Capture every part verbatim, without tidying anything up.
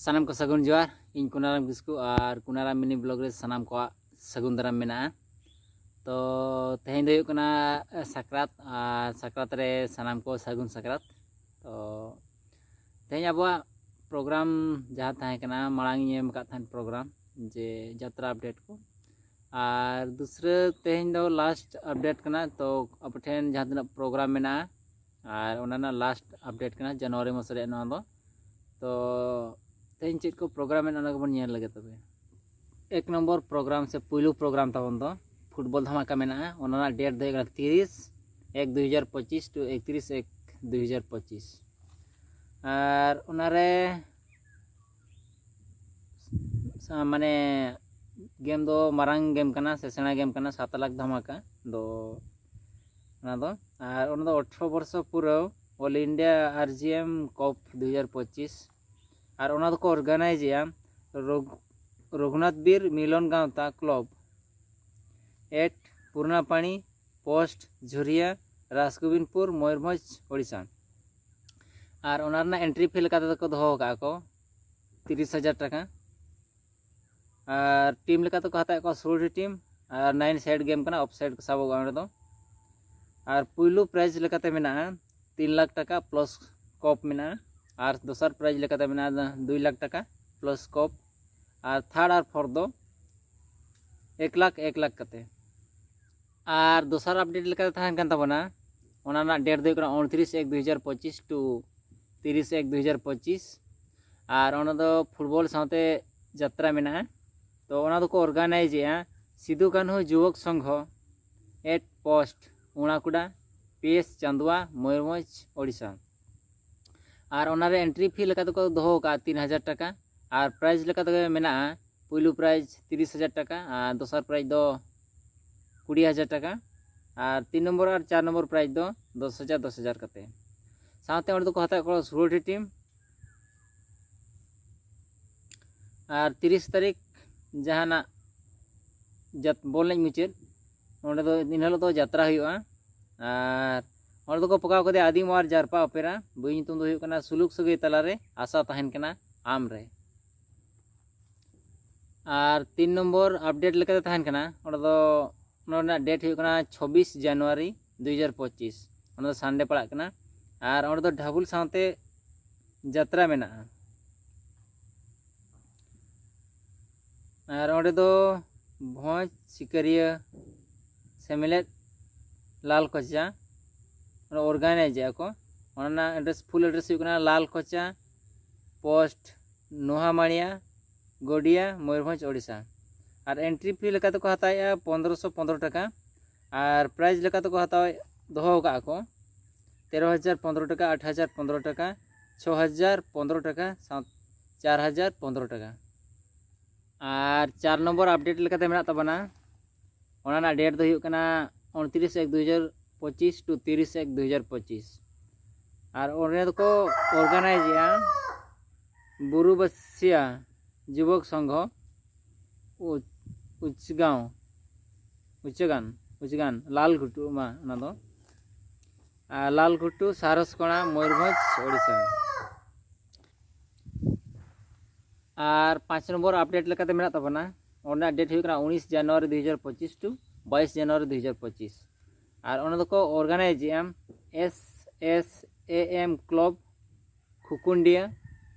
ᱥᱟᱱᱟᱢ ᱠᱚ ᱥᱟᱹᱜᱩᱱ ᱡᱚᱦᱟᱨ᱾ ᱤᱧ ᱠᱩᱱᱟᱨᱟᱢ ᱠᱤᱥᱠᱩ ᱟᱨ ᱠᱩᱱᱟᱨᱟᱢ ᱢᱤᱱᱤ ᱵᱞᱚᱜ ᱨᱮ ᱥᱟᱱᱟᱢ ᱠᱚᱣᱟᱜ ᱥᱟᱹᱜᱩᱱ ᱫᱟᱨᱟᱢ ᱢᱮᱱᱟᱜᱼᱟ᱾ ᱛᱚ ᱛᱮᱦᱮᱧ ᱫᱚ ᱦᱩᱭᱩᱜ ᱠᱟᱱᱟ ᱥᱟᱠᱨᱟᱛ, ᱟᱨ ᱥᱟᱠᱨᱟᱛ ᱨᱮ ᱥᱟᱱᱟᱢ ᱠᱚ ᱥᱟᱹᱜᱩᱱ ᱥᱟᱠᱨᱟᱛ᱾ ᱛᱚ ᱛᱮᱦᱮᱧ ᱟᱵᱚᱣᱟᱜ ᱯᱨᱳᱜᱨᱟᱢ ᱡᱟᱦᱟᱸ ᱛᱟᱦᱮᱸ ᱠᱟᱱᱟ, ᱢᱟᱲᱟᱝ ᱤᱧ ᱮᱢ ᱟᱠᱟᱫ ᱛᱟᱦᱮᱸᱫ ᱯᱨᱳᱜᱨᱟᱢ, ᱡᱮ ᱡᱟᱛᱨᱟ ᱟᱯᱰᱮᱴ ᱠᱚ, ᱟᱨ ᱫᱩᱥᱨᱟᱹ ᱛᱮᱦᱮᱧ ᱫᱚ ᱞᱟᱥᱴ ᱟᱯᱰᱮᱴ ᱠᱟᱱᱟ᱾ ᱛᱚ ᱟᱯᱮ ᱴᱷᱮᱱ ᱡᱟᱦᱟᱸ ᱛᱤᱱᱟᱹᱜ ᱯᱨᱳᱜᱨᱟᱢ ᱢᱮᱱᱟᱜᱼᱟ, ᱟᱨ ᱚᱱᱟ ᱨᱮᱱᱟᱜ ᱞᱟᱥᱴ ᱟᱯᱰᱮᱴ ᱠᱟᱱᱟ ᱡᱟᱱᱩᱣᱟᱨᱤ ᱢᱟᱥ ᱨᱮᱭᱟᱜ ᱱᱚᱣᱟ ᱫᱚ᱾ ᱛᱚ ᱛᱮᱦᱮᱧ ᱪᱮᱫ ᱠᱚ ᱯᱨᱳᱜᱨᱟᱢ ᱢᱮᱱᱟᱜᱼᱟ, ᱚᱱᱟ ᱜᱮᱵᱚᱱ ᱧᱮᱞ ᱞᱮᱜᱮ ᱛᱚᱵᱮ᱾ ᱮᱠ ᱱᱚᱢᱵᱚᱨ ᱯᱨᱳᱜᱨᱟᱢ ᱥᱮ ᱯᱩᱭᱞᱩ ᱯᱨᱳᱜᱨᱟᱢ ᱛᱟᱵᱚᱱ ᱫᱚ ᱯᱷᱩᱴᱵᱚᱞ ᱫᱷᱟᱢᱟᱠᱟ ᱢᱮᱱᱟᱜᱼᱟ᱾ ᱚᱱᱟ ᱨᱮᱱᱟᱜ ᱰᱮᱴ ᱫᱚ ᱦᱩᱭᱩᱜ ᱠᱟᱱᱟ ᱛᱤᱨᱤᱥ ᱮᱠ ᱫᱩ ᱦᱟᱡᱟᱨ ᱯᱚᱸᱪᱤᱥ to ᱮᱠᱛᱤᱨᱤᱥ ᱮᱠ ᱫᱩ ᱦᱟᱡᱟᱨ ᱯᱚᱸᱪᱤᱥ᱾ ᱟᱨ ᱚᱱᱟᱨᱮ ᱥᱟ- ᱢᱟᱱᱮ ᱜᱮᱢ ᱫᱚ ᱢᱟᱨᱟᱝ ᱜᱮᱢ ᱠᱟᱱᱟ ᱥᱮ ᱥᱮᱬᱟ ᱜᱮᱢ ᱠᱟᱱᱟ, ᱥᱟᱛ ᱞᱟᱠᱷ ᱫᱷᱟᱢᱟᱠᱟ ᱫᱚ ᱚᱱᱟ ᱫᱚ᱾ ᱟᱨ ᱚᱱᱟ ᱫᱚ ᱟᱴᱷᱨᱚ ᱵᱚᱨᱥᱚ ᱯᱩᱨᱟᱹᱣ ᱚᱞ ᱤᱱᱰᱤᱭᱟ ᱟᱨ ᱡᱤ ᱮᱢ ᱠᱚᱯ ᱫᱩ ᱦᱟᱡᱟᱨ ᱯᱚᱸᱪᱤᱥ᱾ ᱟᱨ ᱚᱱᱟ ᱫᱚᱠᱚ ᱚᱨᱜᱟᱱᱟᱭᱤᱡᱮᱜᱼᱟ ᱨᱚᱜᱷᱩ- ᱨᱚᱜᱷᱩᱱᱟᱛᱷ ᱵᱤᱨ ᱢᱤᱞᱚᱱ ᱜᱟᱶᱛᱟ club, at Purnapadi post Jhuria, Rasgobindpur, Mayurbhanj, Odisha. ᱟᱨ ᱚᱱᱟ ᱨᱮᱱᱟᱜ ᱮᱱᱴᱨᱤ ᱯᱷᱤ ᱞᱮᱠᱟ ᱛᱮᱫᱚ ᱠᱚ ᱫᱚᱦᱚ ᱟᱠᱟᱫᱼᱟ ᱠᱚ ᱛᱤᱨᱤᱥ ᱦᱟᱡᱟᱨ ᱴᱟᱠᱟ᱾ ᱟᱨ ᱴᱤᱢ ᱞᱮᱠᱟ ᱛᱮᱠᱚ ᱦᱟᱛᱟᱣᱮᱫ ᱠᱚᱣᱟ ᱥᱳᱞᱳᱴᱤ ᱴᱤᱢ᱾ ᱟᱨ ᱱᱟᱭᱤᱱ ᱥᱟᱭᱤᱰ ᱜᱮᱢ ᱠᱟᱱᱟ, ᱚᱯᱷ ᱥᱟᱭᱤᱰ ᱠᱚ ᱥᱟᱵᱚᱜᱼᱟ ᱚᱸᱰᱮ ᱫᱚ᱾ ᱟᱨ ᱯᱩᱭᱞᱩ ᱯᱨᱟᱭᱤᱡᱽ ᱞᱮᱠᱟᱛᱮ ᱢᱮᱱᱟᱜᱼᱟ ᱛᱤᱱ ᱞᱟᱠᱷ ᱴᱟᱠᱟ ᱯᱞᱟᱥ ᱠᱚᱯ ᱢᱮᱱᱟᱜᱼᱟ᱾ ᱟᱨ ᱫᱚᱥᱟᱨ ᱯᱨᱟᱭᱤᱡᱽ ᱞᱮᱠᱟᱛᱮ ᱢᱮᱱᱟᱜᱼᱟ ᱫᱩᱭ ᱞᱟᱠᱷ ᱴᱟᱠᱟ ᱯᱞᱟᱥ ᱠᱚᱯ᱾ ᱟᱨ ᱛᱷᱟᱨᱰ ᱟᱨ ᱯᱷᱳᱨᱛᱷ ᱫᱚ ᱮᱠ ᱞᱟᱠᱷ ᱮᱠ ᱞᱟᱠᱷ ᱠᱟᱛᱮ᱾ ᱟᱨ ᱫᱚᱥᱟᱨ ᱟᱯᱰᱮᱴ ᱞᱮᱠᱟᱛᱮ ᱛᱟᱦᱮᱸ ᱠᱟᱱ ᱛᱟᱵᱚᱱᱟ, ᱚᱱᱟ ᱨᱮᱱᱟᱜ ᱰᱮᱴ ᱫᱚ ᱦᱩᱭᱩᱜ ᱠᱟᱱᱟ ᱩᱱᱛᱨᱤᱥ ᱮᱠ ᱫᱩ ᱦᱟᱡᱟᱨ ᱯᱚᱸᱪᱤᱥ to ᱛᱤᱨᱤᱥ ᱮᱠ ᱫᱩ ᱦᱟᱡᱟᱨ ᱯᱚᱸᱪᱤᱥ᱾ ᱟᱨ ᱚᱱᱟ ᱫᱚ ᱯᱷᱩᱴᱵᱚᱞ ᱥᱟᱶᱛᱮ ᱡᱟᱛᱨᱟ ᱢᱮᱱᱟᱜᱼᱟ᱾ ᱛᱚ ᱚᱱᱟ ᱫᱚᱠᱚ ᱚᱨᱜᱟᱱᱟᱭᱤᱡᱮᱜᱼᱟ Sidu Kanhu Jubak Sangha, at post Urakuda, P S Chandua, Mayurbhanj, Odisha. ᱟᱨ ᱚᱱᱟᱨᱮ ᱮᱱᱴᱨᱤ ᱯᱷᱤ ᱞᱮᱠᱟ ᱛᱮᱠᱚ ᱫᱚᱦᱚ ᱟᱠᱟᱫᱼᱟ ᱛᱤᱱ ᱦᱟᱡᱟᱨ ᱴᱟᱠᱟ᱾ ᱟᱨ ᱯᱨᱟᱭᱤᱡᱽ ᱞᱮᱠᱟ ᱛᱮᱜᱮ ᱢᱮᱱᱟᱜᱼᱟ ᱯᱩᱭᱞᱩ ᱯᱨᱟᱭᱤᱡᱽ ᱛᱤᱨᱤᱥ ᱦᱟᱡᱟᱨ ᱴᱟᱠᱟ, ᱟᱨ ᱫᱚᱥᱟᱨ ᱯᱨᱟᱭᱤᱡᱽ ᱫᱚ ᱠᱩᱲᱤ ᱦᱟᱡᱟᱨ ᱴᱟᱠᱟ, ᱟᱨ ᱛᱤᱱ ᱱᱚᱢᱵᱚᱨ ᱟᱨ ᱪᱟᱨ ᱱᱚᱢᱵᱚᱨ ᱯᱨᱟᱭᱤᱡᱽ ᱫᱚ ᱫᱚᱥ ᱦᱟᱡᱟᱨ ᱫᱚᱥ ᱦᱟᱡᱟᱨ ᱠᱟᱛᱮ᱾ ᱥᱟᱶᱛᱮ ᱚᱸᱰᱮ ᱫᱚᱠᱚ ᱦᱟᱛᱟᱣᱮᱫ ᱠᱚᱣᱟ ᱥᱳᱞᱳᱴᱤ ᱴᱤᱢ᱾ ᱟᱨ ᱛᱤᱨᱤᱥ ᱛᱟᱹᱨᱤᱠᱷ ᱡᱟᱦᱟᱱᱟᱜ ᱡᱟᱛ- ᱵᱚᱞ ᱮᱱᱮᱡ ᱢᱩᱪᱟᱹᱫ, ᱚᱸᱰᱮ ᱫᱚ ᱮᱱ ᱦᱤᱞᱳᱜ ᱫᱚ ᱡᱟᱛᱨᱟ ᱦᱩᱭᱩᱜᱼᱟ᱾ ᱟᱨ ᱚᱸᱰᱮ ᱫᱚᱠᱚ ᱯᱚᱠᱟᱣ ᱠᱟᱫᱮᱭᱟ ᱟᱹᱫᱤᱢ ᱟᱨ ᱡᱟᱨᱯᱟ ᱚᱯᱮᱨᱟ᱾ ᱵᱳᱭ ᱧᱩᱛᱩᱢ ᱫᱚ ᱦᱩᱭᱩᱜ ᱠᱟᱱᱟ ᱥᱩᱞᱩᱠ ᱥᱟᱹᱜᱟᱹᱭ ᱛᱟᱞᱟᱨᱮ ᱟᱥᱟ ᱛᱟᱦᱮᱱ ᱠᱟᱱᱟ᱾ ᱟᱢ ᱨᱮ᱾ ᱟᱨ ᱛᱤᱱ ᱱᱚᱢᱵᱚᱨ ᱟᱯᱰᱮᱴ ᱞᱮᱠᱟᱛᱮ ᱛᱟᱦᱮᱱ ᱠᱟᱱᱟ, ᱚᱸᱰᱮ ᱫᱚ ᱱᱚᱣᱟ ᱨᱮᱱᱟᱜ ᱰᱮᱴ ᱦᱩᱭᱩᱜ ᱠᱟᱱᱟ ᱪᱷᱚᱵᱵᱤᱥ ᱡᱟᱱᱩᱣᱟᱨᱤ ᱫᱩ ᱦᱟᱡᱟᱨ ᱯᱚᱸᱪᱤᱥ᱾ ᱚᱱᱟ ᱫᱚ ᱥᱟᱱᱰᱮ ᱯᱟᱲᱟᱜ ᱠᱟᱱᱟ᱾ ᱟᱨ ᱚᱸᱰᱮ ᱫᱚ ᱰᱷᱟᱵᱩᱞ ᱥᱟᱶᱛᱮ ᱡᱟᱛᱨᱟ ᱢᱮᱱᱟᱜᱼᱟ᱾ ᱟᱨ ᱚᱸᱰᱮ ᱫᱚ ᱵᱷᱚᱸᱡᱽ ᱥᱤᱠᱟᱹᱨᱤᱭᱟᱹ ᱥᱮᱢᱞᱮᱫ ᱞᱟᱞ ᱠᱚᱪᱟ ᱚᱸᱰᱮ ᱚᱨᱜᱟᱱᱟᱭᱤᱡ ᱮᱫᱼᱟ ᱠᱚ᱾ ᱚᱱᱟ ᱨᱮᱱᱟᱜ ᱮᱰᱨᱮᱥ, ᱯᱷᱩᱞ ᱮᱰᱨᱮᱥ ᱦᱩᱭᱩᱜ ᱠᱟᱱᱟ ᱞᱟᱞ ᱠᱚᱪᱟ ᱯᱳᱥᱴ, ᱱᱳᱦᱟᱢᱟᱲᱤᱭᱟ, ᱜᱳᱰᱤᱭᱟ, ᱢᱚᱭᱩᱨᱵᱷᱚᱸᱡᱽ, ᱳᱰᱤᱥᱟ᱾ ᱟᱨ ᱮᱱᱴᱨᱤ ᱯᱷᱤ ᱞᱮᱠᱟ ᱛᱮᱠᱚ ᱦᱟᱛᱟᱣᱮᱫᱼᱟ ᱯᱚᱱᱫᱽᱨᱚᱥᱚ ᱯᱚᱱᱫᱽᱨᱚ ᱴᱟᱠᱟ᱾ ᱟᱨ ᱯᱨᱟᱭᱤᱡᱽ ᱞᱮᱠᱟ ᱛᱮᱠᱚ ᱦᱟᱛᱟᱣ ᱫᱚᱦᱚ ᱟᱠᱟᱫᱼᱟ ᱠᱚ ᱛᱮᱨᱚ ᱦᱟᱡᱟᱨ ᱯᱚᱱᱫᱽᱨᱚ ᱴᱟᱠᱟ, ᱟᱴ ᱦᱟᱡᱟᱨ ᱯᱚᱱᱫᱽᱨᱚ ᱴᱟᱠᱟ, ᱪᱷᱚ ᱦᱟᱡᱟᱨ ᱯᱚᱱᱫᱽᱨᱚ ᱴᱟᱠᱟ, ᱥᱟᱶ ᱪᱟᱨ ᱦᱟᱡᱟᱨ ᱯᱚᱱᱫᱽᱨᱚ ᱴᱟᱠᱟ᱾ ᱟᱨ ᱪᱟᱨ ᱱᱚᱢᱵᱚᱨ ᱟᱯᱰᱮᱴ ᱞᱮᱠᱟᱛᱮ ᱢᱮᱱᱟᱜ ᱛᱟᱵᱚᱱᱟ, ᱚᱱᱟ ᱨᱮᱱᱟᱜ ᱰᱮᱴ ᱫᱚ ᱦᱩᱭᱩᱜ ᱠᱟᱱᱟ ᱩᱱᱛᱨᱤᱥ ᱮᱠ ᱫᱩ ᱦᱟᱡᱟᱨ ᱯᱚᱸᱪᱤᱥ to ᱛᱤᱨᱤᱥ ᱮᱠ ᱫᱩ ᱦᱟᱡᱟᱨ ᱯᱚᱸᱪᱤᱥ᱾ ᱟᱨ ᱚᱸᱰᱮ ᱫᱚᱠᱚ ᱚᱨᱜᱟᱱᱟᱭᱤᱡᱮᱜᱼᱟ ᱵᱩᱨᱩᱵᱟᱹᱥᱤᱭᱟ ᱡᱩᱵᱚᱠ ᱥᱚᱝᱜᱷᱚ, ᱩᱪ-, ᱩᱪᱜᱟᱸᱣ, ᱩᱪᱟᱜᱟᱱ, ᱩᱪᱜᱟᱱ, ᱞᱟᱞ ᱜᱷᱩᱴᱩ ᱢᱟ ᱚᱱᱟ ᱫᱚ᱾ ᱟᱨ ᱞᱟᱞ ᱜᱷᱩᱴᱩ, ᱥᱟᱨᱚᱥᱠᱚᱬᱟ, ᱢᱚᱭᱩᱨᱵᱷᱚᱸᱡᱽ, ᱳᱰᱤᱥᱟ᱾ ᱟᱨ ᱯᱟᱸᱪ ᱱᱚᱢᱵᱚᱨ ᱟᱯᱰᱮᱴ ᱞᱮᱠᱟᱛᱮ ᱢᱮᱱᱟᱜ ᱛᱟᱵᱚᱱᱟ, ᱚᱱᱟ ᱨᱮᱱᱟᱜ ᱰᱮᱴ ᱦᱩᱭᱩᱜ ᱠᱟᱱᱟ ᱩᱱᱤᱥ ᱡᱟᱱᱩᱣᱟᱨᱤ ᱫᱩ ᱦᱟᱡᱟᱨ ᱯᱚᱸᱪᱤᱥ to ᱵᱟᱭᱤᱥ ᱡᱟᱱᱩᱣᱟᱨᱤ ᱫᱩ ᱦᱟᱡᱟᱨ ᱯᱚᱸᱪᱤᱥ᱾ ᱟᱨ ᱚᱱᱟ ᱫᱚᱠᱚ ᱚᱨᱜᱟᱱᱟᱭᱤᱡᱮᱜᱼᱟ S S A M Club ᱠᱷᱩᱠᱩᱱᱰᱤᱭᱟ᱾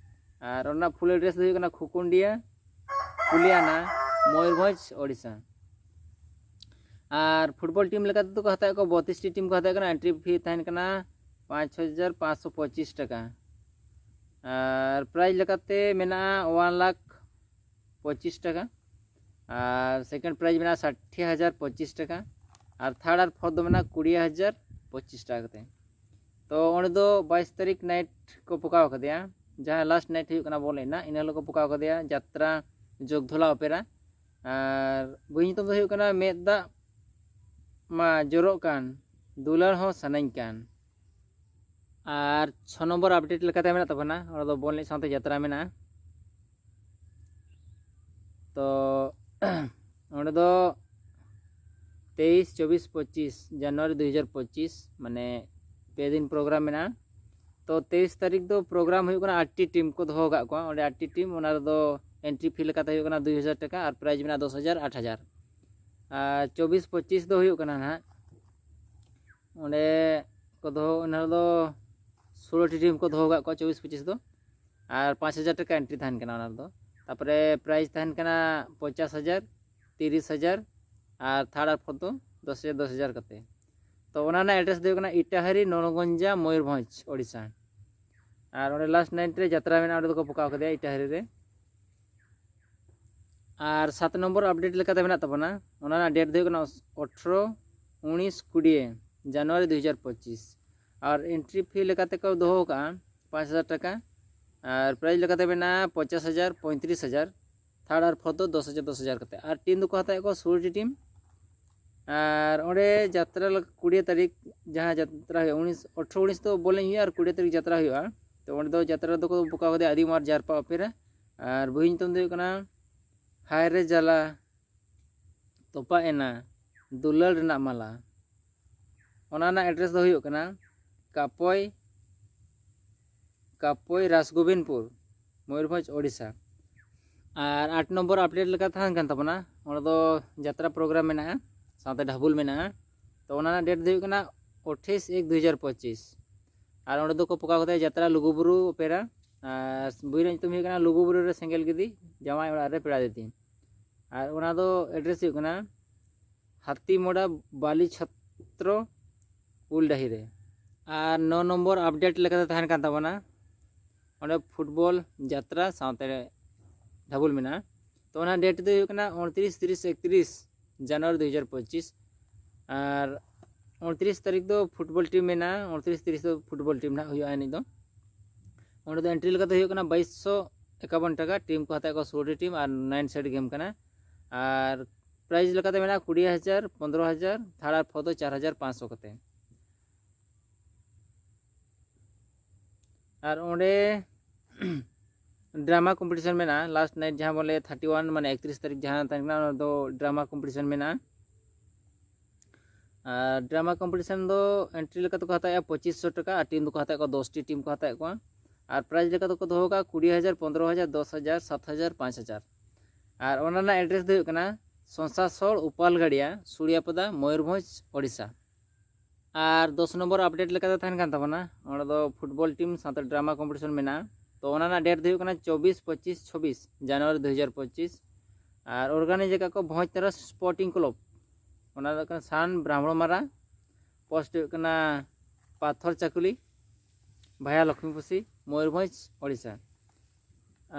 ᱟᱨ ᱚᱱᱟ ᱯᱷᱩᱞ ᱮᱰᱨᱮᱥ ᱫᱚ ᱦᱩᱭᱩᱜ ᱠᱟᱱᱟ ᱠᱷᱩᱠᱩᱱᱰᱤᱭᱟ, ᱠᱩᱞᱤᱭᱟᱱᱟ, ᱢᱚᱭᱩᱨᱵᱷᱚᱸᱡᱽ, ᱳᱰᱤᱥᱟ᱾ ᱟᱨ ᱯᱷᱩᱴᱵᱚᱞ ᱴᱤᱢ ᱞᱮᱠᱟ ᱛᱮᱫᱚ ᱠᱚ ᱦᱟᱛᱟᱣᱮᱫ ᱠᱚᱣᱟ ᱵᱚᱛᱤᱥ ᱴᱤ ᱴᱤᱢ ᱠᱚ ᱦᱟᱛᱟᱣᱮᱫ ᱠᱟᱱᱟ᱾ ᱮᱱᱴᱨᱤ ᱯᱷᱤ ᱛᱟᱦᱮᱱ ᱠᱟᱱᱟ ᱯᱟᱸᱪ ᱦᱟᱡᱟᱨ ᱯᱟᱸᱪᱥᱚ ᱯᱚᱸᱪᱤᱥ ᱴᱟᱠᱟ᱾ ᱟᱨ ᱯᱨᱟᱭᱤᱡᱽ ᱞᱮᱠᱟᱛᱮ ᱢᱮᱱᱟᱜᱼᱟ ᱳᱣᱟᱱ ᱞᱟᱠᱷ ᱯᱚᱸᱪᱤᱥ ᱴᱟᱠᱟ᱾ ᱟᱨ ᱥᱮᱠᱮᱱᱰ ᱯᱨᱟᱭᱤᱡᱽ ᱢᱮᱱᱟᱜᱼᱟ ᱥᱟᱴᱴᱤ ᱦᱟᱡᱟᱨ ᱯᱚᱸᱪᱤᱥ ᱴᱟᱠᱟ᱾ ᱟᱨ ᱛᱷᱟᱨᱰ ᱟᱨ ᱯᱷᱳᱨᱛᱷ ᱫᱚ ᱢᱮᱱᱟᱜᱼᱟ ᱠᱩᱲᱤ ᱦᱟᱡᱟᱨ ᱯᱚᱸᱪᱤᱥ ᱴᱟᱠᱟ ᱠᱟᱛᱮ᱾ ᱛᱚ ᱚᱸᱰᱮ ᱫᱚ ᱵᱟᱭᱤᱥ ᱛᱟᱹᱨᱤᱠᱷ ᱱᱟᱭᱤᱴ ᱠᱚ ᱯᱚᱠᱟᱣ ᱠᱟᱫᱮᱭᱟ, ᱡᱟᱦᱟᱸ ᱞᱟᱥᱴ ᱱᱟᱭᱤᱴ ᱦᱩᱭᱩᱜ ᱠᱟᱱᱟ ᱵᱚᱞ ᱮᱱᱮᱡ ᱨᱮᱱᱟᱜ, ᱤᱱᱟᱹ ᱦᱤᱞᱳᱜ ᱠᱚ ᱯᱚᱠᱟᱣ ᱠᱟᱫᱮᱭᱟ ᱡᱟᱛᱨᱟ ᱡᱚᱜᱽᱫᱷᱚᱞᱟ ᱚᱯᱮᱨᱟ᱾ ᱟᱨ ᱵᱳᱭ ᱧᱩᱛᱩᱢ ᱫᱚ ᱦᱩᱭᱩᱜ ᱠᱟᱱᱟ ᱢᱮᱫ ᱫᱟᱜ ᱢᱟ ᱡᱚᱨᱚᱜ ᱠᱟᱱ, ᱫᱩᱞᱟᱹᱲ ᱦᱚᱸ ᱥᱟᱱᱟᱧ ᱠᱟᱱ᱾ ᱟᱨ ᱪᱷᱚ ᱱᱚᱢᱵᱚᱨ ᱟᱯᱰᱮᱴ ᱞᱮᱠᱟᱛᱮ ᱢᱮᱱᱟᱜ ᱛᱟᱵᱚᱱᱟ, ᱚᱸᱰᱮ ᱫᱚ ᱵᱚᱞ ᱮᱱᱮᱡ ᱥᱟᱶᱛᱮ ᱡᱟᱛᱨᱟ ᱢᱮᱱᱟᱜᱼᱟ᱾ ᱛᱚ ᱚᱸᱰᱮ ᱫᱚ ᱛᱮᱭᱤᱥ, ᱪᱚᱵᱵᱤᱥ, ᱯᱚᱸᱪᱤᱥ ᱡᱟᱱᱩᱣᱟᱨᱤ ᱫᱩ ᱦᱟᱡᱟᱨ ᱯᱚᱸᱪᱤᱥ, ᱢᱟᱱᱮ ᱯᱮ ᱫᱤᱱ ᱯᱨᱳᱜᱨᱟᱢ ᱢᱮᱱᱟᱜᱼᱟ᱾ ᱛᱚ ᱛᱮᱭᱤᱥ ᱛᱟᱹᱨᱤᱠᱷ ᱫᱚ ᱯᱨᱳᱜᱨᱟᱢ ᱦᱩᱭᱩᱜ ᱠᱟᱱᱟ, ᱟᱴᱴᱤ ᱴᱤᱢ ᱠᱚ ᱫᱚᱦᱚ ᱟᱠᱟᱫ ᱠᱚᱣᱟ᱾ ᱚᱸᱰᱮ ᱟᱴᱴᱤ ᱴᱤᱢ, ᱚᱱᱟ ᱨᱮᱫᱚ ᱮᱱᱴᱨᱤ ᱯᱷᱤ ᱞᱮᱠᱟᱛᱮ ᱦᱩᱭᱩᱜ ᱠᱟᱱᱟ ᱫᱩᱭ ᱦᱟᱡᱟᱨ ᱴᱟᱠᱟ ᱟᱨ ᱯᱨᱟᱭᱤᱡᱽ ᱢᱮᱱᱟᱜᱼᱟ ᱫᱚᱥ ᱦᱟᱡᱟᱨ, ᱟᱴ ᱦᱟᱡᱟᱨ᱾ ᱟᱨ ᱪᱚᱵᱵᱤᱥ ᱯᱚᱸᱪᱤᱥ ᱫᱚ ᱦᱩᱭᱩᱜ ᱠᱟᱱᱟ ᱱᱟᱦᱟᱜ, ᱚᱸᱰᱮ ᱠᱚ ᱫᱚᱦᱚ, ᱚᱱᱟ ᱨᱮᱫᱚ ᱥᱳᱞᱳᱴᱤ ᱴᱤᱢ ᱠᱚ ᱫᱚᱦᱚ ᱟᱠᱟᱫ ᱠᱚᱣᱟ ᱪᱚᱵᱵᱤᱥ ᱯᱚᱸᱪᱤᱥ ᱫᱚ, ᱟᱨ ᱯᱟᱸᱪ ᱦᱟᱡᱟᱨ ᱴᱟᱠᱟ ᱮᱱᱴᱨᱤ ᱛᱟᱦᱮᱱ ᱠᱟᱱᱟ ᱚᱱᱟ ᱨᱮᱫᱚ᱾ ᱛᱟᱨᱯᱚᱨᱮ ᱯᱨᱟᱭᱤᱡᱽ ᱛᱟᱦᱮᱱ ᱠᱟᱱᱟ ᱯᱚᱧᱪᱟᱥ ᱦᱟᱡᱟᱨ, ᱛᱤᱨᱤᱥ ᱦᱟᱡᱟᱨ, ᱟᱨ ᱛᱷᱟᱨᱰ ᱟᱨ ᱯᱷᱳᱨᱛᱷ ᱫᱚ ᱫᱚᱥ ᱦᱟᱡᱟᱨ, ᱫᱚᱥ ᱦᱟᱡᱟᱨ ᱠᱟᱛᱮ᱾ ᱛᱚ ᱚᱱᱟ ᱨᱮᱱᱟᱜ ᱮᱰᱨᱮᱥ ᱫᱚ ᱦᱩᱭᱩᱜ ᱠᱟᱱᱟ ᱤᱴᱟᱦᱟᱨᱤ, ᱱᱚᱨᱚᱜᱚᱧᱡᱟ, ᱢᱚᱭᱩᱨᱵᱷᱚᱸᱡᱽ, ᱳᱰᱤᱥᱟ᱾ ᱟᱨ ᱚᱸᱰᱮ ᱞᱟᱥᱴ ᱱᱟᱭᱤᱴ ᱨᱮ ᱡᱟᱛᱨᱟ ᱢᱮᱱᱟᱜᱼᱟ, ᱚᱸᱰᱮ ᱫᱚᱠᱚ ᱯᱚᱠᱟᱣ ᱠᱟᱫᱮᱭᱟ ᱤᱴᱟᱦᱟᱨᱤ ᱨᱮ᱾ ᱟᱨ ᱥᱟᱛ ᱱᱚᱢᱵᱚᱨ ᱟᱯᱰᱮᱴ ᱞᱮᱠᱟᱛᱮ ᱢᱮᱱᱟᱜ ᱛᱟᱵᱚᱱᱟ, ᱚᱱᱟ ᱨᱮᱱᱟᱜ ᱰᱮᱴ ᱫᱚ ᱦᱩᱭᱩᱜ ᱠᱟᱱᱟ ᱟᱴᱷᱨᱚ, ᱩᱱᱤᱥ, ᱠᱩᱲᱤ ᱡᱟᱱᱩᱣᱟᱨᱤ ᱫᱩ ᱦᱟᱡᱟᱨ ᱯᱚᱸᱪᱤᱥ᱾ ᱟᱨ ᱮᱱᱴᱨᱤ ᱯᱷᱤ ᱞᱮᱠᱟᱛᱮ ᱠᱚ ᱫᱚᱦᱚ ᱟᱠᱟᱫᱼᱟ ᱯᱟᱸᱪ ᱦᱟᱡᱟᱨ ᱴᱟᱠᱟ, ᱟᱨ ᱯᱨᱟᱭᱤᱡᱽ ᱞᱮᱠᱟᱛᱮ ᱢᱮᱱᱟᱜᱼᱟ ᱯᱚᱧᱪᱟᱥ ᱦᱟᱡᱟᱨ, ᱯᱚᱸᱭᱛᱨᱤᱥ ᱦᱟᱡᱟᱨ, ᱛᱷᱟᱨᱰ ᱟᱨ ᱯᱷᱳᱨᱛᱷ ᱫᱚ ᱫᱚᱥ ᱦᱟᱡᱟᱨ, ᱫᱚᱥ ᱦᱟᱡᱟᱨ ᱠᱟᱛᱮ᱾ ᱟᱨ ᱴᱤᱢ ᱫᱚᱠᱚ ᱦᱟᱛᱟᱣᱮᱫ ᱠᱚᱣᱟ ᱥᱳᱞᱳᱴᱤ ᱴᱤᱢ᱾ ᱟᱨ ᱚᱸᱰᱮ ᱡᱟᱛᱨᱟ ᱞᱮ-, ᱠᱩᱲᱤ ᱛᱟᱹᱨᱤᱠᱷ ᱡᱟᱦᱟᱸ ᱡᱟᱛᱨᱟ ᱦᱩᱭᱩᱜᱼᱟ, ᱩᱱᱤᱥ, ᱟᱴᱷᱨᱚ ᱩᱱᱤᱥ ᱫᱚ ᱵᱚᱞ ᱮᱱᱮᱡ ᱦᱩᱭᱩᱜᱼᱟ, ᱟᱨ ᱠᱩᱲᱤ ᱛᱟᱹᱨᱤᱠᱷ ᱡᱟᱛᱨᱟ ᱦᱩᱭᱩᱜᱼᱟ᱾ ᱛᱚ ᱚᱸᱰᱮ ᱫᱚ ᱡᱟᱛᱨᱟ ᱫᱚᱠᱚ ᱵᱚᱠᱟ ᱠᱟᱫᱮᱭᱟ ᱟᱹᱫᱤᱢ ᱟᱨ ᱡᱟᱨᱯᱟ ᱚᱯᱮᱨᱟ᱾ ᱟᱨ ᱵᱳᱭ ᱧᱩᱛᱩᱢ ᱫᱚ ᱦᱩᱭᱩᱜ ᱠᱟᱱᱟ ᱦᱟᱭ ᱨᱮ ᱡᱟᱞᱟ ᱛᱚᱯᱟᱜ ᱮᱱᱟ ᱫᱩᱞᱟᱹᱲ ᱨᱮᱱᱟᱜ ᱢᱟᱞᱟ᱾ ᱚᱱᱟ ᱨᱮᱱᱟᱜ ᱮᱰᱨᱮᱥ ᱫᱚ ᱦᱩᱭᱩᱜ ᱠᱟᱱᱟ ᱠᱟᱯᱚᱭ, ᱠᱟᱯᱚᱭ ᱨᱟᱥᱜᱳᱵᱤᱱᱯᱩᱨ, ᱢᱚᱭᱩᱨᱵᱷᱚᱸᱡᱽ, ᱳᱰᱤᱥᱟ᱾ ᱟᱨ ᱟᱴ ᱱᱚᱢᱵᱚᱨ ᱟᱯᱰᱮᱴ ᱞᱮᱠᱟ ᱛᱟᱦᱮᱱ ᱠᱟᱱ ᱛᱟᱵᱚᱱᱟ, ᱚᱸᱰᱮ ᱫᱚ ᱡᱟᱛᱨᱟ ᱯᱨᱳᱜᱨᱟᱢ ᱢᱮᱱᱟᱜᱼᱟ, ᱥᱟᱶᱛᱮ ᱰᱷᱟᱵᱩᱞ ᱢᱮᱱᱟᱜᱼᱟ᱾ ᱛᱚ ᱚᱱᱟ ᱨᱮᱱᱟᱜ ᱰᱮᱴ ᱫᱚ ᱦᱩᱭᱩᱜ ᱠᱟᱱᱟ ᱟᱴᱷᱟᱥ ᱮᱠ ᱫᱩ ᱦᱟᱡᱟᱨ ᱯᱚᱸᱪᱤᱥ᱾ ᱟᱨ ᱚᱸᱰᱮ ᱫᱚᱠᱚ ᱯᱚᱠᱟᱣ ᱠᱟᱫᱟ ᱡᱟᱛᱨᱟ ᱞᱩᱜᱩᱵᱩᱨᱩ ᱚᱯᱮᱨᱟ᱾ ᱟᱨ ᱵᱳᱭ ᱨᱮᱱᱟᱜ ᱧᱩᱛᱩᱢ ᱦᱩᱭᱩᱜ ᱠᱟᱱᱟ ᱞᱩᱜᱩᱵᱩᱨᱩ ᱨᱮ ᱥᱮᱸᱜᱮᱞ ᱜᱤᱫᱤ, ᱡᱟᱶᱟᱭ ᱚᱲᱟᱜ ᱨᱮ ᱯᱮᱲᱟ ᱫᱤᱫᱤ᱾ ᱟᱨ ᱚᱱᱟ ᱫᱚ ᱮᱰᱨᱮᱥ ᱦᱩᱭᱩᱜ ᱠᱟᱱᱟ ᱦᱟᱛᱤᱢᱚᱲᱟ ᱵᱟᱞᱤ ᱪᱷᱚᱛᱨᱚ ᱩᱞᱰᱟᱹᱦᱤ ᱨᱮ᱾ ᱟᱨ ᱱᱚ ᱱᱚᱢᱵᱚᱨ ᱟᱯᱰᱮᱴ ᱞᱮᱠᱟᱛᱮ ᱛᱟᱦᱮᱱ ᱠᱟᱱ ᱛᱟᱵᱚᱱᱟ, ᱚᱸᱰᱮ ᱯᱷᱩᱴᱵᱚᱞ ᱡᱟᱛᱨᱟ ᱥᱟᱶᱛᱮ ᱰᱷᱟᱵᱩᱞ ᱢᱮᱱᱟᱜᱼᱟ᱾ ᱛᱚ ᱚᱱᱟ ᱰᱮᱴ ᱫᱚ ᱦᱩᱭᱩᱜ ᱠᱟᱱᱟ ᱩᱱᱛᱨᱤᱥ, ᱛᱤᱨᱤᱥ, ᱮᱠᱛᱨᱤᱥ ᱡᱟᱱᱩᱣᱟᱨᱤ ᱫᱩ ᱦᱟᱡᱟᱨ ᱯᱚᱸᱪᱤᱥ᱾ ᱟᱨ ᱩᱱᱛᱨᱤᱥ ᱛᱟᱹᱨᱤᱠᱷ ᱫᱚ ᱯᱷᱩᱴᱵᱚᱞ ᱴᱤᱢ ᱢᱮᱱᱟᱜᱼᱟ, ᱩᱱᱛᱨᱤᱥ, ᱛᱤᱨᱤᱥ ᱫᱚ ᱯᱷᱩᱴᱵᱚᱞ ᱴᱤᱢ ᱱᱟᱦᱟᱜ ᱦᱩᱭᱩᱜᱼᱟ ᱮᱱᱮᱡ ᱫᱚ᱾ ᱚᱸᱰᱮ ᱫᱚ ᱮᱱᱴᱨᱤ ᱞᱮᱠᱟᱛᱮ ᱦᱩᱭᱩᱜ ᱠᱟᱱᱟ ᱵᱟᱭᱤᱥᱥᱚ ᱮᱠᱟᱵᱚᱱ ᱴᱟᱠᱟ, ᱴᱤᱢ ᱠᱚ ᱦᱟᱛᱟᱣ ᱠᱚᱣᱟ ᱥᱳᱞᱳᱴᱤ ᱴᱤᱢ, ᱟᱨ ᱱᱟᱭᱤᱱ ᱥᱟᱭᱤᱰ ᱜᱮᱢ ᱠᱟᱱᱟ᱾ ᱟᱨ ᱯᱨᱟᱭᱤᱡᱽ ᱞᱮᱠᱟᱛᱮ ᱢᱮᱱᱟᱜᱼᱟ ᱠᱩᱲᱤ ᱦᱟᱡᱟᱨ, ᱯᱚᱱᱫᱽᱨᱚ ᱦᱟᱡᱟᱨ, ᱛᱷᱟᱨᱰ ᱟᱨ ᱯᱷᱳᱨᱛᱷ ᱫᱚ ᱪᱟᱨ ᱦᱟᱡᱟᱨ ᱯᱟᱸᱪᱥᱚ ᱠᱟᱛᱮ᱾ ᱟᱨ ᱚᱸᱰᱮ ᱰᱨᱟᱢᱟ ᱠᱚᱢᱯᱤᱴᱤᱥᱚᱱ ᱢᱮᱱᱟᱜᱼᱟ, ᱞᱟᱥᱴ ᱱᱟᱭᱤᱴ ᱡᱟᱦᱟᱸ ᱵᱚᱱ ᱞᱟᱹᱭᱟ ᱛᱷᱟᱨᱴᱤ ᱳᱣᱟᱱ, ᱢᱟᱱᱮ ᱮᱠᱛᱨᱤᱥ ᱛᱟᱹᱨᱤᱠᱷ ᱡᱟᱦᱟᱸ ᱛᱟᱦᱮᱸ ᱠᱟᱱᱟ, ᱚᱱᱟ ᱫᱚ ᱰᱨᱟᱢᱟ ᱠᱚᱢᱯᱤᱴᱤᱥᱚᱱ ᱢᱮᱱᱟᱜᱼᱟ᱾ ᱟᱨ ᱰᱨᱟᱢᱟ ᱠᱚᱢᱯᱤᱴᱤᱥᱮᱱ ᱫᱚ ᱮᱱᱴᱨᱤ ᱞᱮᱠᱟ ᱛᱮᱠᱚ ᱦᱟᱛᱟᱣᱮᱫᱼᱟ ᱯᱚᱸᱪᱤᱥ ᱥᱚ ᱴᱟᱠᱟ, ᱟᱨ ᱴᱤᱢ ᱫᱚᱠᱚ ᱦᱟᱛᱟᱣᱮᱫ ᱠᱚᱣᱟ ᱫᱚᱥᱴᱤ ᱴᱤᱢ ᱠᱚ ᱦᱟᱛᱟᱣᱮᱫ ᱠᱚᱣᱟ᱾ ᱟᱨ ᱯᱨᱟᱭᱤᱡᱽ ᱞᱮᱠᱟ ᱫᱚᱠᱚ ᱫᱚᱦᱚ ᱠᱟᱜᱼᱟ ᱠᱩᱲᱤ ᱦᱟᱡᱟᱨ, ᱯᱚᱱᱨᱚ ᱦᱟᱡᱟᱨ, ᱫᱚᱥ ᱦᱟᱡᱟᱨ, ᱥᱟᱛ ᱦᱟᱡᱟᱨ, ᱯᱟᱸᱪ ᱦᱟᱡᱟᱨ᱾ ᱟᱨ ᱚᱱᱟ ᱨᱮᱱᱟᱜ ᱮᱰᱨᱮᱥ ᱫᱚ ᱦᱩᱭᱩᱜ ᱠᱟᱱᱟ ᱥᱚᱸᱥᱟᱥᱚᱲ, ᱩᱯᱟᱞᱜᱟᱲᱤᱭᱟ, ᱥᱩᱲᱤᱭᱟᱯᱟᱫᱟ, ᱢᱚᱭᱩᱨᱵᱷᱚᱸᱡᱽ, ᱳᱰᱤᱥᱟ᱾ ᱟᱨ ᱫᱚᱥ ᱱᱚᱢᱵᱚᱨ ᱟᱯᱰᱮᱴ ᱞᱮᱠᱟᱛᱮ ᱛᱟᱦᱮᱱ ᱠᱟᱱ ᱛᱟᱵᱚᱱᱟ, ᱚᱸᱰᱮ ᱫᱚ ᱯᱷᱩᱴᱵᱚᱞ ᱴᱤᱢ ᱥᱟᱶᱛᱮ ᱰᱨᱟᱢᱟ ᱠᱚᱢᱯᱤᱴᱤᱥᱚᱱ ᱢᱮᱱᱟᱜᱼᱟ᱾ ᱛᱚ ᱚᱱᱟ ᱨᱮᱱᱟᱜ ᱰᱮᱴ ᱫᱚ ᱦᱩᱭᱩᱜ ᱠᱟᱱᱟ ᱪᱚᱵᱵᱤᱥ, ᱯᱚᱸᱪᱤᱥ, ᱪᱷᱚᱵᱵᱤᱥ ᱡᱟᱱᱩᱣᱟᱨᱤ ᱫᱩ ᱦᱟᱡᱟᱨ ᱯᱚᱸᱪᱤᱥ᱾ ᱟᱨ ᱚᱨᱜᱟᱱᱟᱭᱤᱡᱽ ᱟᱠᱟᱫ ᱠᱚ ᱵᱷᱚᱸᱡᱽ ᱛᱟᱨᱟ ᱥᱯᱳᱨᱴᱤᱝ ᱠᱞᱟᱵᱽ, ᱚᱱᱟ ᱫᱚ ᱦᱩᱭᱩᱜ ᱠᱟᱱᱟ ᱥᱟᱱ ᱵᱨᱟᱦᱢᱚᱬ ᱢᱟᱨᱟ, ᱯᱳᱥᱴ ᱦᱩᱭᱩᱜ ᱠᱟᱱᱟ ᱯᱟᱛᱷᱚᱨ ᱪᱟᱠᱩᱞᱤ, ᱵᱷᱟᱭᱟ ᱞᱚᱠᱷᱢᱤᱯᱩᱥᱤ, ᱢᱚᱭᱩᱨᱵᱷᱚᱸᱡᱽ, ᱳᱰᱤᱥᱟ᱾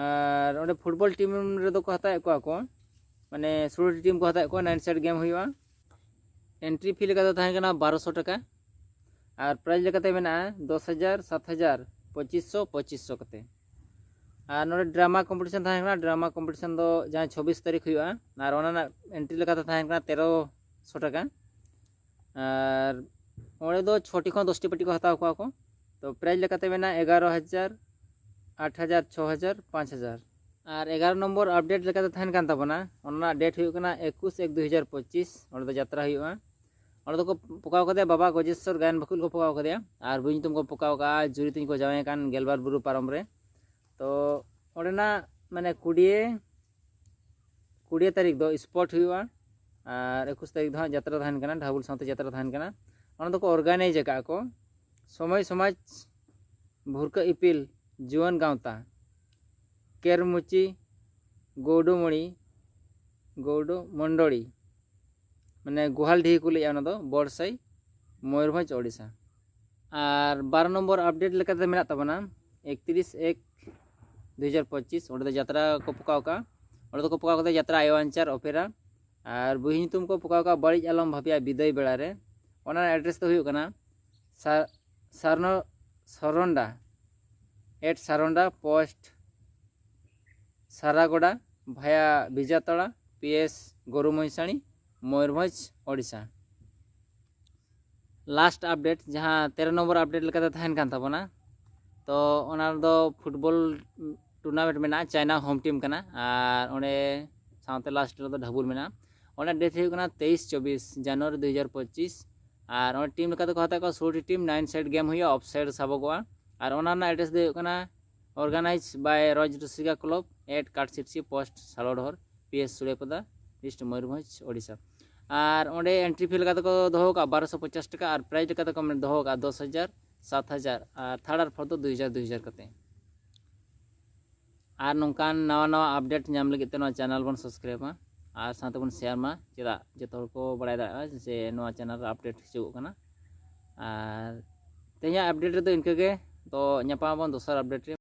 ᱟᱨ ᱚᱸᱰᱮ ᱯᱷᱩᱴᱵᱚᱞ ᱴᱤᱢ ᱨᱮᱫᱚ ᱠᱚ ᱦᱟᱛᱟᱣᱮᱫ ᱠᱚᱣᱟ ᱠᱚ, ᱢᱟᱱᱮ ᱥᱳᱞᱳᱴᱤ ᱴᱤᱢ ᱠᱚ ᱦᱟᱛᱟᱣᱮᱫ ᱠᱚᱣᱟ᱾ ᱱᱟᱭᱤᱱ ᱥᱟᱭᱤᱰ ᱜᱮᱢ ᱦᱩᱭᱩᱜᱼᱟ᱾ ᱮᱱᱴᱨᱤ ᱯᱷᱤ ᱞᱮᱠᱟ ᱫᱚ ᱛᱟᱦᱮᱸ ᱠᱟᱱᱟ ᱵᱟᱨᱚᱥᱚ ᱴᱟᱠᱟ᱾ ᱟᱨ ᱯᱨᱟᱭᱤᱡᱽ ᱞᱮᱠᱟᱛᱮ ᱢᱮᱱᱟᱜᱼᱟ ᱫᱚᱥ ᱦᱟᱡᱟᱨ, ᱥᱟᱛ ᱦᱟᱡᱟᱨ, ᱯᱚᱸᱪᱤᱥ ᱥᱚ, ᱯᱚᱸᱪᱤᱥ ᱥᱚ ᱠᱟᱛᱮ᱾ ᱟᱨ ᱱᱚᱰᱮ ᱰᱨᱟᱢᱟ ᱠᱚᱢᱯᱤᱴᱤᱥᱚᱱ ᱛᱟᱦᱮᱸ ᱠᱟᱱᱟ᱾ ᱰᱨᱟᱢᱟ ᱠᱚᱢᱯᱤᱴᱤᱥᱚᱱ ᱫᱚ ᱡᱟᱦᱟᱸ ᱪᱷᱚᱵᱵᱤᱥ ᱛᱟᱹᱨᱤᱠᱷ ᱦᱩᱭᱩᱜᱼᱟ, ᱟᱨ ᱚᱱᱟ ᱨᱮᱱᱟᱜ ᱮᱱᱴᱨᱤ ᱞᱮᱠᱟᱛᱮ ᱛᱟᱦᱮᱸ ᱠᱟᱱᱟ ᱛᱮᱨᱚᱥᱚ ᱴᱟᱠᱟ᱾ ᱟᱨ ᱚᱸᱰᱮ ᱫᱚ ᱪᱷᱚᱴᱤ ᱠᱷᱚᱱ ᱫᱚᱥᱴᱤ ᱯᱟᱹᱴᱤ ᱠᱚ ᱦᱟᱛᱟᱣ ᱠᱚᱣᱟ ᱠᱚ᱾ ᱛᱚ ᱯᱨᱟᱭᱤᱡᱽ ᱞᱮᱠᱟᱛᱮ ᱢᱮᱱᱟᱜᱼᱟ ᱮᱜᱟᱨᱚ ᱦᱟᱡᱟᱨ, ᱟᱴ ᱦᱟᱡᱟᱨ, ᱪᱷᱚ ᱦᱟᱡᱟᱨ, ᱯᱟᱸᱪ ᱦᱟᱡᱟᱨ᱾ ᱟᱨ ᱮᱜᱟᱨᱚ ᱱᱚᱢᱵᱚᱨ ᱟᱯᱰᱮᱴ ᱞᱮᱠᱟᱛᱮ ᱛᱟᱦᱮᱱ ᱠᱟᱱ ᱛᱟᱵᱚᱱᱟ, ᱚᱱᱟ ᱨᱮᱱᱟᱜ ᱰᱮᱴ ᱦᱩᱭᱩᱜ ᱠᱟᱱᱟ ᱮᱠᱩᱥ ᱮᱠ ᱫᱩ ᱦᱟᱡᱟᱨ ᱯᱚᱸᱪᱤᱥ᱾ ᱚᱸᱰᱮ ᱫᱚ ᱡᱟᱛᱨᱟ ᱦᱩᱭᱩᱜᱼᱟ᱾ ᱚᱸᱰᱮ ᱫᱚᱠᱚ ᱯᱚᱠᱟᱣ ᱠᱟᱫᱮᱭᱟ ᱵᱟᱵᱟ ᱜᱚᱡᱮᱥᱥᱚᱨ ᱜᱟᱭᱟᱱ ᱵᱟᱹᱠᱷᱩᱞ ᱠᱚ ᱯᱚᱠᱟᱣ ᱠᱟᱫᱮᱭᱟ, ᱟᱨ ᱵᱩᱦᱤ ᱧᱩᱛᱩᱢ ᱠᱚ ᱯᱚᱠᱟᱣ ᱠᱟᱜᱼᱟ ᱡᱩᱨᱤ ᱛᱤᱧ ᱠᱚ ᱡᱟᱶᱟᱭ ᱟᱠᱟᱱ ᱜᱮᱞᱵᱟᱨ ᱵᱩᱨᱩ ᱯᱟᱨᱚᱢ ᱨᱮ᱾ ᱛᱚ ᱚᱸᱰᱮᱱᱟᱜ ᱢᱟᱱᱮ ᱠᱩᱲᱤᱭᱮ ᱠᱩᱲᱤᱭᱮ ᱛᱟᱹᱨᱤᱠᱷ ᱫᱚ ᱥᱯᱳᱨᱴ ᱦᱩᱭᱩᱜᱼᱟ, ᱟᱨ ᱮᱠᱩᱥ ᱛᱟᱹᱨᱤᱠᱷ ᱫᱚ ᱦᱟᱸᱜ ᱡᱟᱛᱨᱟ ᱛᱟᱦᱮᱱ ᱠᱟᱱᱟ, ᱰᱷᱟᱵᱩᱞ ᱥᱟᱶᱛᱮ ᱡᱟᱛᱨᱟ ᱛᱟᱦᱮᱱ ᱠᱟᱱᱟ᱾ ᱚᱱᱟ ᱫᱚᱠᱚ ᱚᱨᱜᱟᱱᱟᱭᱤᱡᱽ ᱟᱠᱟᱫᱼᱟ ᱠᱚ ᱥᱚᱢᱚᱭ ᱥᱚᱢᱟᱡᱽ, ᱵᱷᱩᱨᱠᱟᱹ ᱤᱯᱤᱞ ᱡᱩᱣᱟᱹᱱ ᱜᱟᱶᱛᱟ, ᱠᱮᱨᱢᱩᱪᱤ, ᱜᱳᱰᱳᱢᱚᱬᱤ, ᱜᱳᱰᱳ ᱢᱚᱱᱰᱚᱲᱤ, ᱢᱟᱱᱮ ᱜᱳᱦᱟᱞᱰᱤᱦᱤ ᱠᱚ ᱞᱟᱹᱭᱟ ᱚᱱᱟ ᱫᱚ, ᱵᱚᱲᱥᱟᱹᱭ, ᱢᱚᱭᱩᱨᱵᱷᱚᱸᱡᱽ, ᱳᱰᱤᱥᱟ᱾ ᱟᱨ ᱵᱟᱨᱚ ᱱᱚᱢᱵᱚᱨ ᱟᱯᱰᱮᱴ ᱞᱮᱠᱟᱛᱮ ᱢᱮᱱᱟᱜ ᱛᱟᱵᱚᱱᱟ ᱮᱠᱛᱨᱤᱥ ᱮᱠ ᱫᱩ ᱦᱟᱡᱟᱨ ᱯᱚᱸᱪᱤᱥ, ᱚᱸᱰᱮ ᱫᱚ ᱡᱟᱛᱨᱟ ᱠᱚ ᱯᱚᱠᱟᱣ ᱠᱟᱜᱼᱟ᱾ ᱚᱸᱰᱮ ᱫᱚᱠᱚ ᱯᱚᱠᱟᱣ ᱠᱟᱫᱟ ᱡᱟᱛᱨᱟ ᱟᱭᱳ ᱟᱧᱪᱟᱨ ᱚᱯᱮᱨᱟ, ᱟᱨ ᱵᱩᱦᱤ ᱧᱩᱛᱩᱢ ᱠᱚ ᱯᱚᱠᱟᱣ ᱠᱟᱜᱼᱟ ᱵᱟᱹᱲᱤᱡ ᱟᱞᱚᱢ ᱵᱷᱟᱵᱤᱭᱟ ᱵᱤᱫᱟᱹᱭ ᱵᱮᱲᱟ ᱨᱮ᱾ ᱚᱱᱟ ᱨᱮᱱᱟᱜ ᱮᱰᱨᱮᱥ ᱫᱚ ᱦᱩᱭᱩᱜ ᱠᱟᱱᱟ ᱥᱟ-, ᱥᱟᱨᱱᱚ Saronda, at Saronda, post Saragoda, via Bijatala, P S Gorumahisani, Mayurbhanj, Odisha. Last update, ᱡᱟᱦᱟᱸ ᱛᱮᱨᱚ ᱱᱚᱢᱵᱚᱨ ᱟᱯᱰᱮᱴ ᱞᱮᱠᱟᱛᱮ ᱛᱟᱦᱮᱱ ᱠᱟᱱ ᱛᱟᱵᱚᱱᱟ, ᱛᱚ ᱚᱱᱟ ᱨᱮᱫᱚ ᱯᱷᱩᱴᱵᱚᱞ ᱴᱩᱨᱱᱟᱢᱮᱱᱴ ᱢᱮᱱᱟᱜᱼᱟ, ᱪᱟᱭᱱᱟ ᱦᱳᱢ ᱴᱤᱢ ᱠᱟᱱᱟ, ᱟᱨ ᱚᱸᱰᱮ ᱥᱟᱶᱛᱮ ᱞᱟᱥᱴ ᱨᱮᱫᱚ ᱰᱷᱟᱵᱩᱞ ᱢᱮᱱᱟᱜᱼᱟ᱾ ᱚᱱᱟ ᱰᱮᱴ ᱦᱩᱭᱩᱜ ᱠᱟᱱᱟ ᱛᱮᱭᱤᱥ ᱪᱚᱵᱵᱤᱥ ᱡᱟᱱᱩᱣᱟᱨᱤ ᱫᱩ ᱦᱟᱡᱟᱨ ᱯᱚᱸᱪᱤᱥ᱾ ᱟᱨ ᱚᱸᱰᱮ ᱴᱤᱢ ᱞᱮᱠᱟ ᱛᱮᱠᱚ ᱦᱟᱛᱟᱣ ᱠᱚᱣᱟ ᱥᱳᱞᱳ T team, nine side game ᱦᱩᱭᱩᱜᱼᱟ, ᱚᱯᱷ ᱥᱟᱭᱤᱰ ᱥᱟᱵᱚᱜᱚᱜᱼᱟ᱾ ᱟᱨ ᱚᱱᱟ ᱨᱮᱱᱟᱜ ᱮᱰᱨᱮᱥ ᱫᱚ ᱦᱩᱭᱩᱜ ᱠᱟᱱᱟ organized by Raj Rasika Club at Katsitsi Post, Salodhar, P S Surepada, district Mayurbhanj, Odisha. ᱟᱨ ᱚᱸᱰᱮ ᱮᱱᱴᱨᱤ ᱯᱷᱤ ᱞᱮᱠᱟ ᱛᱮᱠᱚ ᱫᱚᱦᱚ ᱠᱟᱜᱼᱟ ᱵᱟᱨᱚᱥᱚ ᱯᱚᱪᱟᱥ ᱴᱟᱠᱟ, ᱟᱨ ᱯᱨᱟᱭᱤᱡᱽ ᱞᱮᱠᱟ ᱛᱮᱠᱚ ᱫᱚᱦᱚ ᱠᱟᱜᱼᱟ ᱫᱚᱥ ᱦᱟᱡᱟᱨ, ᱥᱟᱛ ᱦᱟᱡᱟᱨ, ᱟᱨ ᱛᱷᱟᱨᱰ ᱟᱨ ᱯᱷᱳᱨᱛᱷ ᱫᱚ ᱫᱩ ᱦᱟᱡᱟᱨ, ᱫᱩ ᱦᱟᱡᱟᱨ ᱠᱟᱛᱮ᱾ ᱟᱨ ᱱᱚᱝᱠᱟᱱ ᱱᱟᱣᱟ ᱱᱟᱣᱟ ᱟᱯᱰᱮᱴ ᱧᱟᱢ ᱞᱟᱹᱜᱤᱫ ᱛᱮ ᱱᱚᱣᱟ ᱪᱮᱱᱮᱞ ᱵᱚᱱ ᱥᱟᱵᱥᱠᱨᱟᱭᱤᱵᱽ ᱢᱟ, ᱟᱨ ᱥᱟᱶᱛᱮ ᱵᱚᱱ ᱥᱮᱭᱟᱨ ᱢᱟ, ᱪᱮᱫᱟᱜ ᱡᱚᱛᱚ ᱦᱚᱲ ᱠᱚ ᱵᱟᱲᱟᱭ ᱫᱟᱲᱮᱭᱟᱜᱼᱟ ᱡᱮ ᱱᱚᱣᱟ ᱪᱮᱱᱮᱞ ᱨᱮ ᱟᱯᱰᱮᱴ ᱦᱤᱡᱩᱜᱚᱜ ᱠᱟᱱᱟ᱾ ᱟᱨ ᱛᱮᱦᱮᱧᱟᱜ ᱟᱯᱰᱮᱴ ᱨᱮᱫᱚ ᱤᱱᱠᱟᱹ ᱜᱮ, ᱛᱚ ᱧᱟᱯᱟᱢ ᱟᱵᱚᱱ ᱫᱚᱥᱟᱨ ᱟᱯᱰᱮᱴ ᱨᱮ᱾